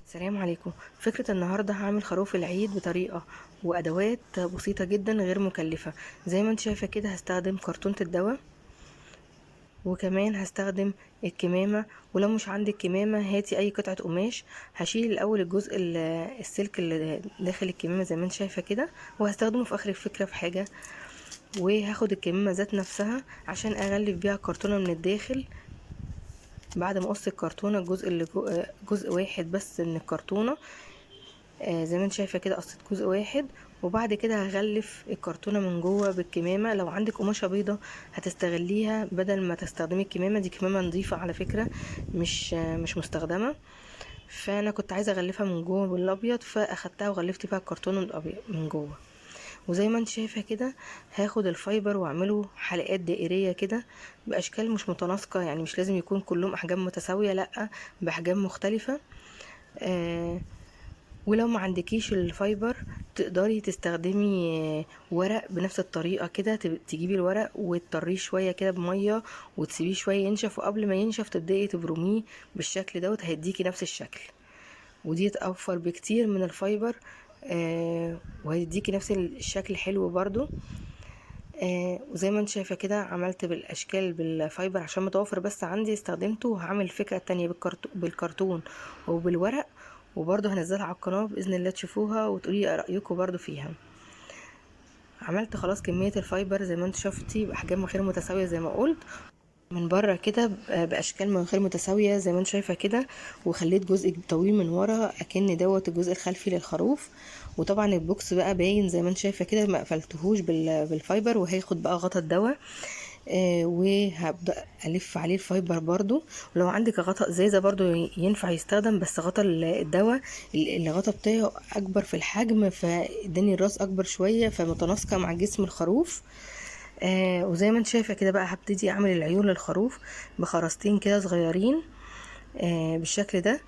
السلام عليكم. فكرة النهاردة هعمل خروف العيد بطريقة وأدوات بسيطة جدا غير مكلفة. زي ما انت شايفة كده هستخدم كرتونة الدواء، وكمان هستخدم الكمامة، ولو مش عندك كمامة هاتي أي قطعة قماش. هشيل الأول الجزء السلك اللي داخل الكمامة زي ما انت شايفة كده، وهستخدمه في آخر الفكرة في حاجة. وهاخد الكمامة ذات نفسها عشان أغلف بيها الكرتونة من الداخل. بعد ما اقص الكرتونة الجزء اللي جزء واحد بس من الكرتونة، زي ما انت شايفة كده قصيت جزء واحد. وبعد كده هغلف الكرتونة من جوه بالكمامة. لو عندك قماشة بيضة هتستغليها بدل ما تستخدمي الكمامة دي، كمامة نظيفة على فكرة، مش مستخدمة. فانا كنت عايزة اغلفها من جوه بالابيض، فاخدتها وغلفت بيها الكرتونة الابيض من جوه. وزي ما انت شايفة كده هاخد ال fiber واعمله حلقات دائرية كده باشكال مش متناسقة، يعني مش لازم يكون كلهم احجام متساوية، لا باحجام مختلفة. ولو ما عندكيش ال fiber تقدري تستخدمي ورق بنفس الطريقة كده، تجيبي الورق وتطريه شوية كده بمية وتسيبيه شوية ينشف، وقبل ما ينشف تبدأي تبرميه بالشكل دوت، هيديكي نفس الشكل. ودي اوفر بكتير من ال fiber، وهيديكي نفس الشكل حلو برضو. وزي ما انت شايفة كده عملت بالاشكال بال fiber عشان متوفر بس عندي استخدمته. وهعمل الفكرة التانية بالكرتون وبالورق، وبرضه هنزلها على القناة بإذن الله تشوفوها وتقولي رأيكم برضه فيها. عملت خلاص كمية ال fiber زي ما انت شفتي بأحجام غير متساوية زي ما قلت، من بره كده بأشكال غير متساوية زي ما انت شايفة كده، وخليت جزء طويل من ورا أكن دوت الجزء الخلفي للخروف. وطبعا ال box بقى باين زي ما انت شايفة كده، ما قفلتهوش بال fiber، وهياخد بقى غطا الدواء. وهبدأ ألف عليه ال fiber برضو. ولو عندك غطا ازازة برضو ينفع يستخدم، بس غطا الدواء الغطا بتاعه أكبر في الحجم، فاداني الراس أكبر شوية فمتناسقة مع جسم الخروف. وزي ما انت شايفة كده بقى هبتدي أعمل العيون للخروف بخرزتين كده صغيرين، بالشكل ده.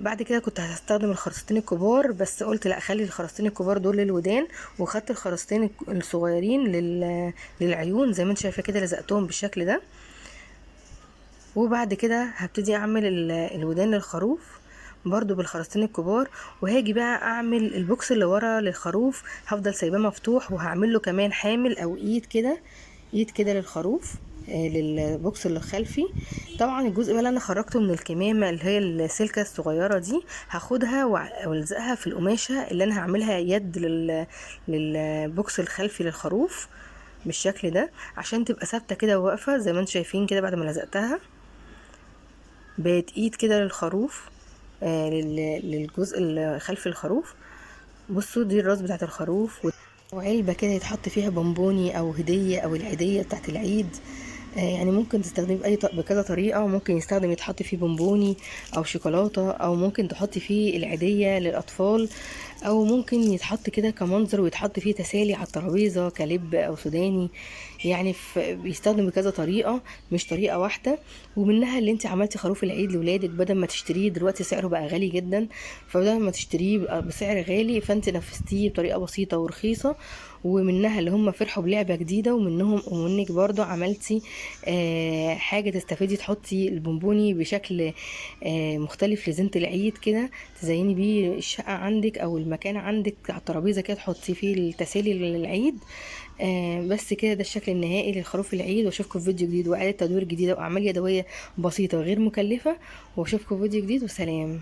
بعد كده كنت هستخدم الخرزتين الكبار، بس قلت لا خلي الخرزتين الكبار دول للودان، وخدت الخرزتين الصغيرين للعيون زي ما انت شايفه كده، لزقتهم بالشكل ده. وبعد كده هبتدي اعمل الودان للخروف برضو بالخرزتين الكبار. وهاجي بقى اعمل ال box اللي ورا للخروف، هفضل سايباه مفتوح، وهعمل له كمان حامل او ايد كده، ايد كده للخروف، لل box اللي خلفي. طبعا الجزء بقى اللي انا خرجته من الكمامة اللي هي السلكه الصغيرة دي هاخدها والزقها في القماشه اللي انا هعملها يد لل box الخلفي للخروف بالشكل ده، عشان تبقى ثابتة كده وواقفه زي ما انتم شايفين كده. بعد ما لزقتها بقت ايد كده للخروف، للجزء الخلفي الخروف. بصوا دي الراس بتاعت الخروف، وعلبة كده يتحط فيها بونبوني او هديه او العيديه بتاعت العيد. يعني ممكن تستخدميه بكذا طريقه، وممكن يستخدم يتحط فيه بونبوني او شوكولاتة، او ممكن تحطي فيه العيديه للاطفال، او ممكن يتحط كده كمنظر ويتحط فيه تسالي على الترابيزة كلب او سوداني. بيستخدم بكذا طريقه مش طريقه واحدة. ومنها اللي انت عملتي خروف العيد لولادك، بدل ما تشتريه دلوقتي سعره بقى غالي جدا، فبدل ما تشتريه بسعر غالي فانت نفذتيه بطريقة بسيطة ورخيصه. ومنها اللي هم فرحوا بلعبه جديدة، ومنك برضو عملتي حاجة تستفيدي، تحطي البونبوني بشكل مختلف لزينه العيد كده، تزيني بيه الشقة عندك او المكان عندك على الترابيزة كده، تحطي فيه التسالي للعيد. بس كده ده الشكل النهائي للخروف العيد. واشوفكم في فيديو جديد وإعادة تدوير جديدة واعمال يدوية بسيطة وغير مكلفة. واشوفكم في فيديو جديد، وسلام.